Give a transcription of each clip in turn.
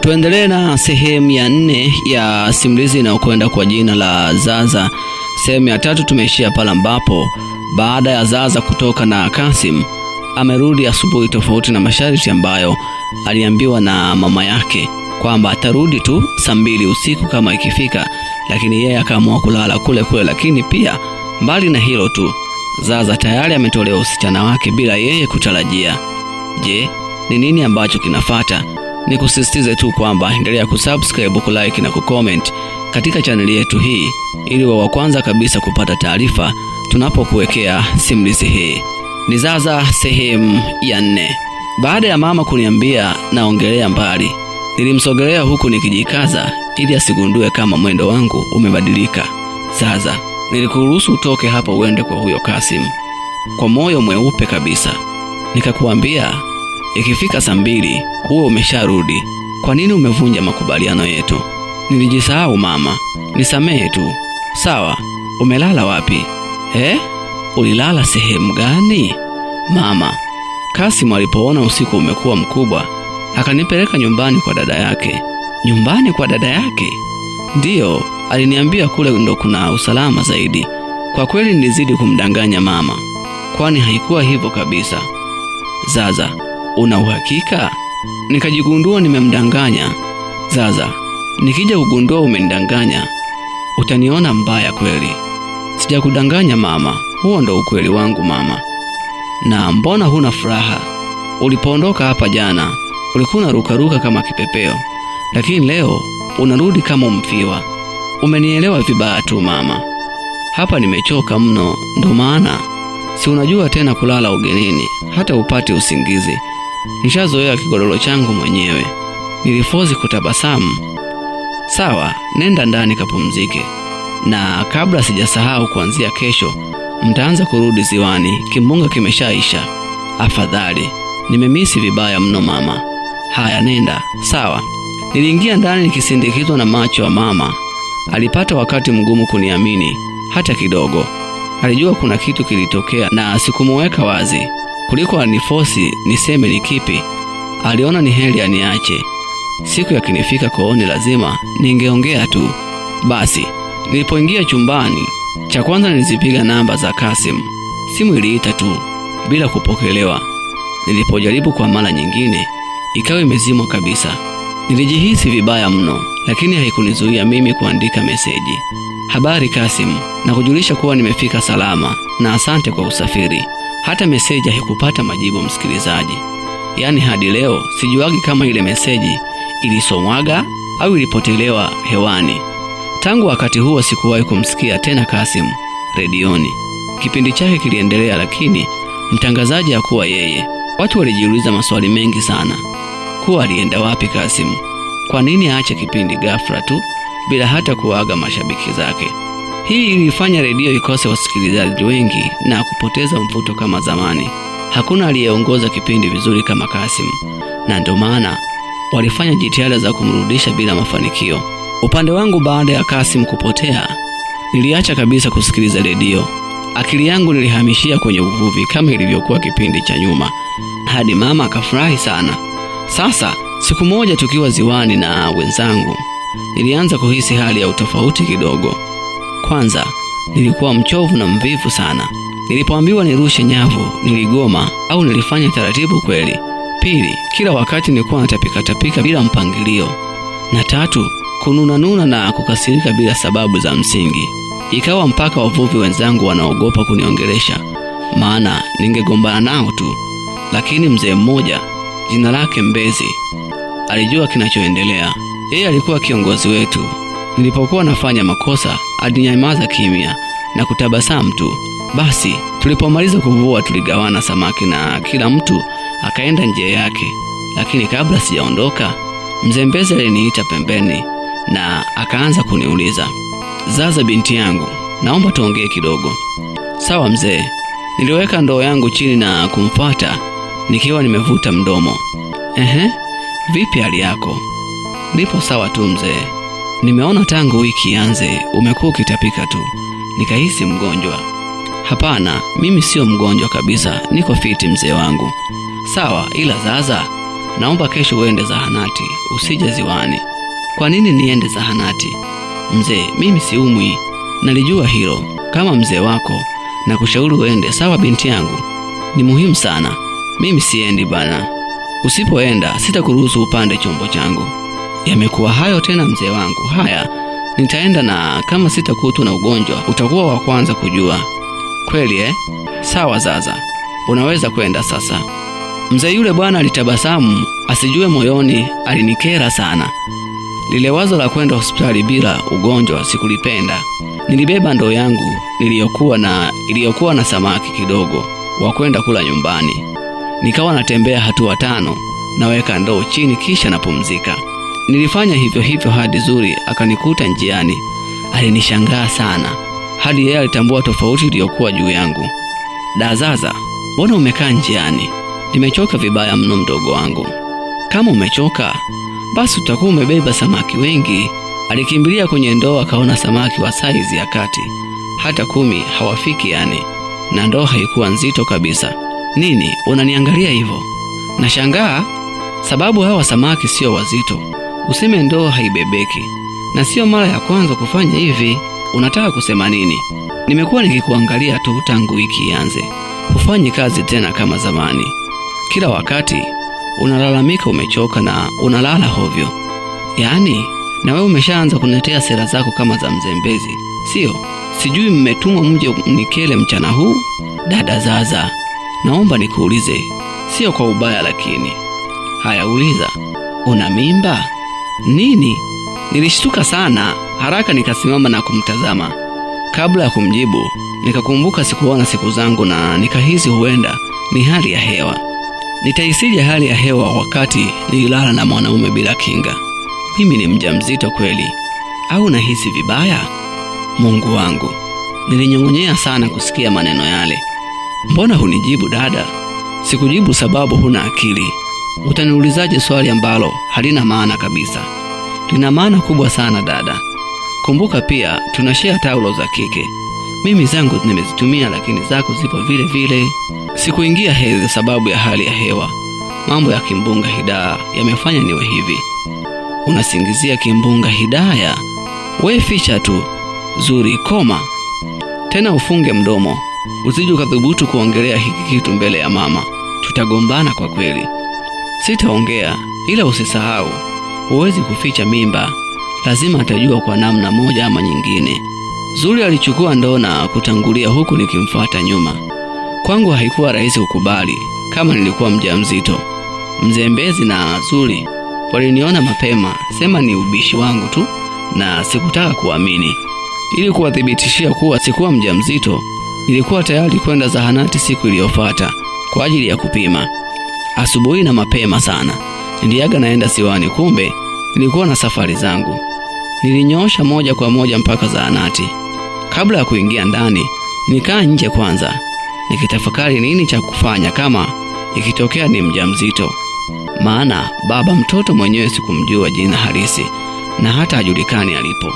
Tuendelee na sehemu ya nne ya simulizi inayokwenda kwa jina la Zaza. Sehemu ya tatu tumeishia pale ambapo baada ya Zaza kutoka na Kasim amerudi asubuhi, tofauti na masharti ambayo aliambiwa na mama yake kwamba atarudi tu saa 2 usiku kama ikifika, lakini yeye akaamua kulala kule kule. Lakini pia mbali na hilo tu, Zaza tayari ametolewa usichana wake bila yeye kutarajia. Je, ni nini ambacho kinafata? Nikusisitize tu kwamba endelea kusubscribe, kulike na kucomment katika chaneli yetu hii ili wa kwanza kabisa kupata taarifa tunapokuwekea simulizi hii. Ni Zaza sehemu ya nne. Baada ya mama kuniambia naongelea mbali, nilimsogelea huku nikijikaza ili asigundue kama mwendo wangu umebadilika. Zaza, nilikuruhusu utoke hapa uende kwa huyo Kasim kwa moyo mweupe kabisa, nikakuambia ikifika saa 2 huo umesharudi. Kwa nini umevunja makubaliano yetu? Nilijisahau mama, nisamehe tu. Sawa, umelala wapi? Ulilala sehemu gani? Mama, Kasim alipoona usiku umekuwa mkubwa, akanipeleka nyumbani kwa dada yake. Nyumbani kwa dada yake? Ndiyo, aliniambia kule ndo kuna usalama zaidi. Kwa kweli nilizidi kumdanganya mama, kwani haikuwa hivyo kabisa. Zaza, una uhakika? Nikajigundua nimemdanganya. Zaza, nikija kugundua umenidanganya, utaniona mbaya kweli. Sijakudanganya mama, huo ndo ukweli wangu mama. Na mbona huna furaha? Ulipoondoka hapa jana ulikuwa unarukaruka kama kipepeo, lakini leo unarudi kama umfiwa. Umenielewa vibaya tu mama. Hapa nimechoka mno, ndo maana si unajua tena kulala ugenini, hata upate usingizi. Nishazoea kigodoro changu mwenyewe. Nilifozi kutabasamu. Sawa, nenda ndani kapumzike, na kabla sijasahau, kuanzia kesho mtaanza kurudi ziwani, kimbunga kimeshaisha. Afadhali, nimemisi vibaya mno mama. Haya, nenda. Sawa. Niliingia ndani nikisindikizwa na macho ya mama. Alipata wakati mgumu kuniamini hata kidogo. Alijua kuna kitu kilitokea na sikumuweka wazi. Kuliko anifosi niseme ni kipi, aliona ni heri aniache. Siku yakinifika kooni lazima ningeongea tu. Basi nilipoingia chumbani, cha kwanza nilizipiga namba za Kasim. Simu iliita tu bila kupokelewa. Nilipojaribu kwa mara nyingine, ikawa imezimwa kabisa. Nilijihisi vibaya mno, lakini haikunizuia mimi kuandika meseji. Habari Kasim, na kujulisha kuwa nimefika salama na asante kwa usafiri. Hata meseji haikupata majibu, msikilizaji. Yaani hadi leo sijuagi kama ile meseji ilisomwaga au ilipotelewa hewani. Tangu wakati huo sikuwahi kumsikia tena Kasim redioni. Kipindi chake kiliendelea, lakini mtangazaji hakuwa yeye. Watu walijiuliza maswali mengi sana. Kuwa alienda wapi Kasim? Kwa nini aache kipindi ghafla tu bila hata kuaga mashabiki zake? Hii ilifanya redio ikose wasikilizaji wengi na kupoteza mvuto kama zamani. Hakuna aliyeongoza kipindi vizuri kama Kasim, na ndio maana walifanya jitihada za kumrudisha bila mafanikio. Upande wangu, baada ya Kasim kupotea, niliacha kabisa kusikiliza redio. Akili yangu nilihamishia kwenye uvuvi kama ilivyokuwa kipindi cha nyuma, hadi mama akafurahi sana. Sasa siku moja tukiwa ziwani na wenzangu, nilianza kuhisi hali ya utofauti kidogo. Kwanza nilikuwa mchovu na mvivu sana. Nilipoambiwa nirushe nyavu niligoma au nilifanya taratibu kweli. Pili, kila wakati nilikuwa natapika tapika bila mpangilio, na tatu, kununanuna na kukasirika bila sababu za msingi. Ikawa mpaka wavuvi wenzangu wanaogopa kuniongelesha, maana ningegombana nao tu. Lakini mzee mmoja jina lake Mbezi alijua kinachoendelea. Yeye alikuwa kiongozi wetu. Nilipokuwa nafanya makosa alinyamaza kimya na kutabasamu tu. Basi tulipomaliza kuvua tuligawana samaki na kila mtu akaenda njia yake. Lakini kabla sijaondoka, mzee Mbezi aliniita pembeni na akaanza kuniuliza, Zaza binti yangu, naomba tuongee kidogo. Sawa mzee. Niliweka ndoo yangu chini na kumfuata nikiwa nimevuta mdomo. Ehe, vipi hali yako? Nipo sawa tu mzee. Nimeona tangu wiki ianze umekuwa ukitapika tu, nikahisi mgonjwa. Hapana, mimi sio mgonjwa kabisa, niko fiti mzee wangu. Sawa, ila Zaza, Naomba kesho uende zahanati, usije ziwani. Kwa nini niende zahanati? Mzee, mimi siumwi. Nalijua hilo. Kama mzee wako na kushauri uende, sawa binti yangu? Ni muhimu sana. Mimi siendi bana. Usipoenda sitakuruhusu upande chombo changu. Yamekuwa hayo tena mzee wangu. Haya, nitaenda na kama sitakutwa na ugonjwa utakuwa wa kwanza kujua. Kweli eh? Sawa Zaza, unaweza kwenda sasa. Mzee yule bwana alitabasamu, asijue moyoni alinikera sana. Lile wazo la kwenda hospitali bila ugonjwa sikulipenda. Nilibeba ndoo yangu iliyokuwa na samaki kidogo wa kwenda kula nyumbani. Nikawa natembea hatua 5, naweka ndoo chini kisha napumzika. Nilifanya hivyo hivyo hadi Zuri akanikuta njiani. Alinishangaa sana, hadi yeye alitambua tofauti iliyokuwa juu yangu. Da Zaza, mbona umekaa njiani? Nimechoka vibaya mno mdogo wangu. Kama umechoka, basi utakuwa umebeba samaki wengi. Alikimbilia kwenye ndoo akaona samaki wa saizi ya kati, hata 10 hawafiki yani, na ndoo haikuwa nzito kabisa. Nini unaniangalia hivyo? Nashangaa sababu hawa samaki sio wazito. Useme ndoo haibebeki, na sio mara ya kwanza kufanya hivi. Unataka kusema nini? Nimekuwa nikikuangalia tu tangu wiki ianze. Hufanyi kazi tena kama zamani. Kila wakati unalalamika umechoka na unalala hovyo. Yaani, na wewe umeshaanza kuniletea sera zako kama za mzembezi, sio? Sijui mmetumwa mje mnikele mchana huu. Dada Zaza, naomba nikuulize, sio kwa ubaya lakini. Haya, uliza. Una mimba? Nini? Nilishtuka sana, haraka nikasimama na kumtazama. Kabla ya kumjibu, nikakumbuka sikuona siku zangu na nikahisi huenda ni hali ya hewa. Nitaisije hali ya hewa wakati nililala na mwanaume bila kinga? Mimi ni mjamzito kweli au nahisi vibaya? Mungu wangu, nilinyong'onyea sana kusikia maneno yale. Mbona hunijibu dada? Sikujibu sababu huna akili. Utaniulizaje swali ambalo halina maana kabisa? Lina maana kubwa sana dada. Kumbuka pia tunashare taulo za kike. Mimi zangu nimezitumia lakini zako zipo vile vile. Sikuingia hedhi sababu ya hali ya hewa. Mambo ya kimbunga Hidaya yamefanya niwe hivi. Unasingizia kimbunga Hidaya? We ficha tu. Zuri, koma. Tena ufunge mdomo. Usije ukathubutu kuongelea hiki kitu mbele ya mama. Tutagombana kwa kweli. Sitaongea, ila usisahau, huwezi kuficha mimba. Lazima atajua kwa namna moja ama nyingine. Zuri alichukua ndoo na kutangulia huku nikimfuata nyuma. Kwangu haikuwa rahisi kukubali kama nilikuwa mjamzito. Mzembezi na Zuri waliniona mapema, sema ni ubishi wangu tu na sikutaka kuamini. Ili kuwathibitishia kuwa sikuwa mjamzito, nilikuwa tayari kwenda zahanati siku iliyofuata kwa ajili ya kupima. Asubuhi na mapema sana niliaga naenda siwani, kumbe nilikuwa na safari zangu. Nilinyoosha moja kwa moja mpaka zahanati. Kabla ya kuingia ndani, nikaa nje kwanza nikitafakari nini cha kufanya kama ikitokea ni mjamzito. Maana baba mtoto mwenyewe sikumjua jina halisi na hata hajulikani alipo.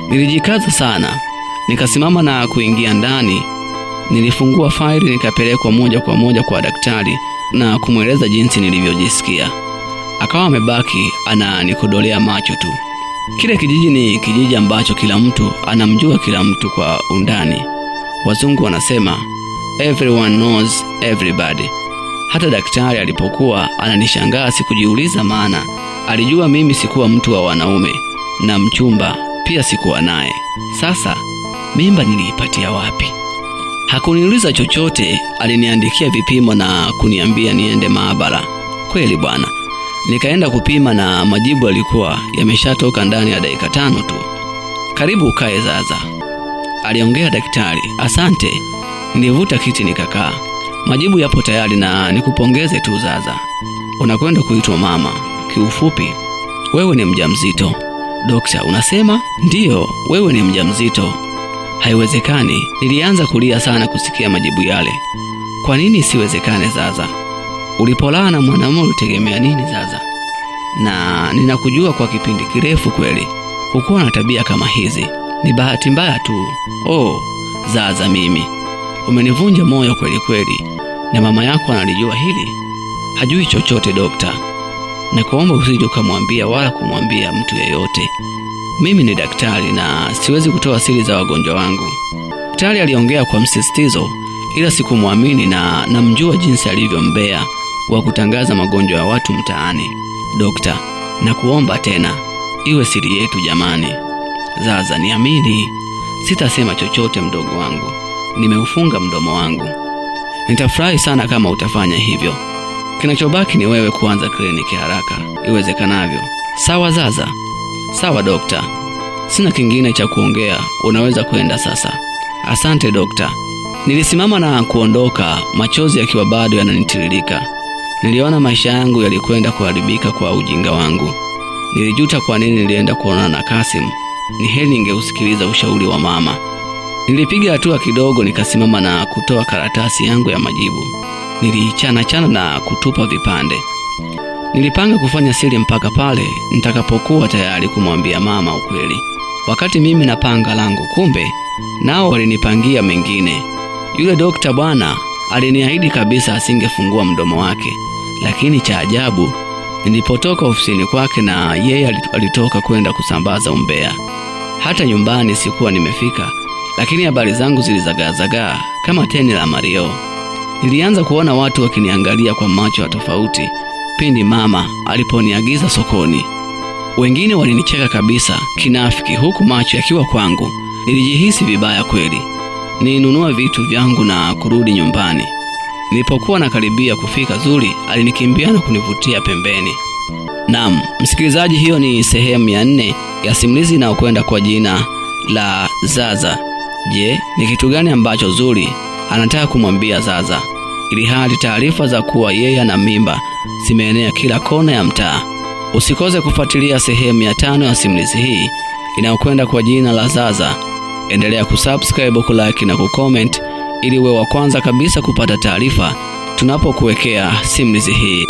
Nilijikaza sana, nikasimama na kuingia ndani. Nilifungua faili nikapelekwa moja kwa moja kwa daktari na kumweleza jinsi nilivyojisikia. Akawa amebaki ananikodolea macho tu. Kile kijiji ni kijiji ambacho kila mtu anamjua kila mtu kwa undani. Wazungu wanasema everyone knows everybody. Hata daktari alipokuwa ananishangaa sikujiuliza, maana alijua mimi sikuwa mtu wa wanaume na mchumba pia sikuwa naye. Sasa mimba niliipatia wapi? Hakuniuliza chochote, aliniandikia vipimo na kuniambia niende maabara. Kweli bwana, nikaenda kupima na majibu yalikuwa yameshatoka ndani ya dakika 5 tu. Karibu ukae Zaza, aliongea daktari. Asante. Nilivuta kiti nikakaa. Majibu yapo tayari na nikupongeze tu Zaza, unakwenda kuitwa mama. Kiufupi, wewe ni mjamzito. Dokta, unasema? Ndiyo, wewe ni mjamzito. Haiwezekani. Nilianza kulia sana kusikia majibu yale. Kwa nini isiwezekane Zaza? Ulipolala na mwanamume ulitegemea nini Zaza? Na ninakujua kwa kipindi kirefu kweli, hukuwa na tabia kama hizi. Ni bahati mbaya tu. Oh, Zaza mimi umenivunja moyo kweli kweli. Na mama yako analijua hili? Hajui chochote dokta. Na kuomba usije ukamwambia wala kumwambia mtu yeyote. Mimi ni daktari na siwezi kutoa siri za wagonjwa wangu. Daktari aliongea kwa msisitizo, ila sikumwamini na namjua jinsi alivyo mbea wa kutangaza magonjwa ya watu mtaani. Dokta, nakuomba tena, iwe siri yetu jamani. Zaza, niamini, sitasema chochote mdogo wangu. Nimeufunga mdomo wangu. Nitafurahi sana kama utafanya hivyo. Kinachobaki ni wewe kuanza kliniki haraka iwezekanavyo. Sawa Zaza? Sawa dokta. Sina kingine cha kuongea, unaweza kwenda sasa. Asante dokta. Nilisimama na kuondoka, machozi yakiwa bado yananitiririka. Niliona maisha yangu yalikwenda kuharibika kwa ujinga wangu. Nilijuta kwa nini nilienda kuonana na Kasim. Ni heri ningeusikiliza ushauri wa mama. Nilipiga hatua kidogo, nikasimama na kutoa karatasi yangu ya majibu. Niliichana chana na kutupa vipande. Nilipanga kufanya siri mpaka pale nitakapokuwa tayari kumwambia mama ukweli. Wakati mimi napanga langu, kumbe nao walinipangia mengine. Yule dokta bwana aliniahidi kabisa asingefungua mdomo wake, lakini cha ajabu, nilipotoka ofisini kwake na yeye alitoka kwenda kusambaza umbea. Hata nyumbani sikuwa nimefika, lakini habari zangu zilizagaazagaa kama teni la Mario. Nilianza kuona watu wakiniangalia kwa macho ya tofauti pindi mama aliponiagiza sokoni. Wengine walinicheka kabisa kinafiki, huku macho yakiwa kwangu. Nilijihisi vibaya kweli. Nilinunua vitu vyangu na kurudi nyumbani. Nilipokuwa nakaribia kufika, Zuri alinikimbia na kunivutia pembeni. Naam, msikilizaji, hiyo ni sehemu ya 4 ya simulizi inayokwenda kwa jina la Zaza. Je, ni kitu gani ambacho Zuri anataka kumwambia Zaza, ili hali taarifa za kuwa yeye ana mimba zimeenea kila kona ya mtaa? Usikose kufuatilia sehemu ya 5 ya simulizi hii inayokwenda kwa jina la Zaza. Endelea kusubscribe, kulike na kucomment ili uwe wa kwanza kabisa kupata taarifa tunapokuwekea simulizi hii.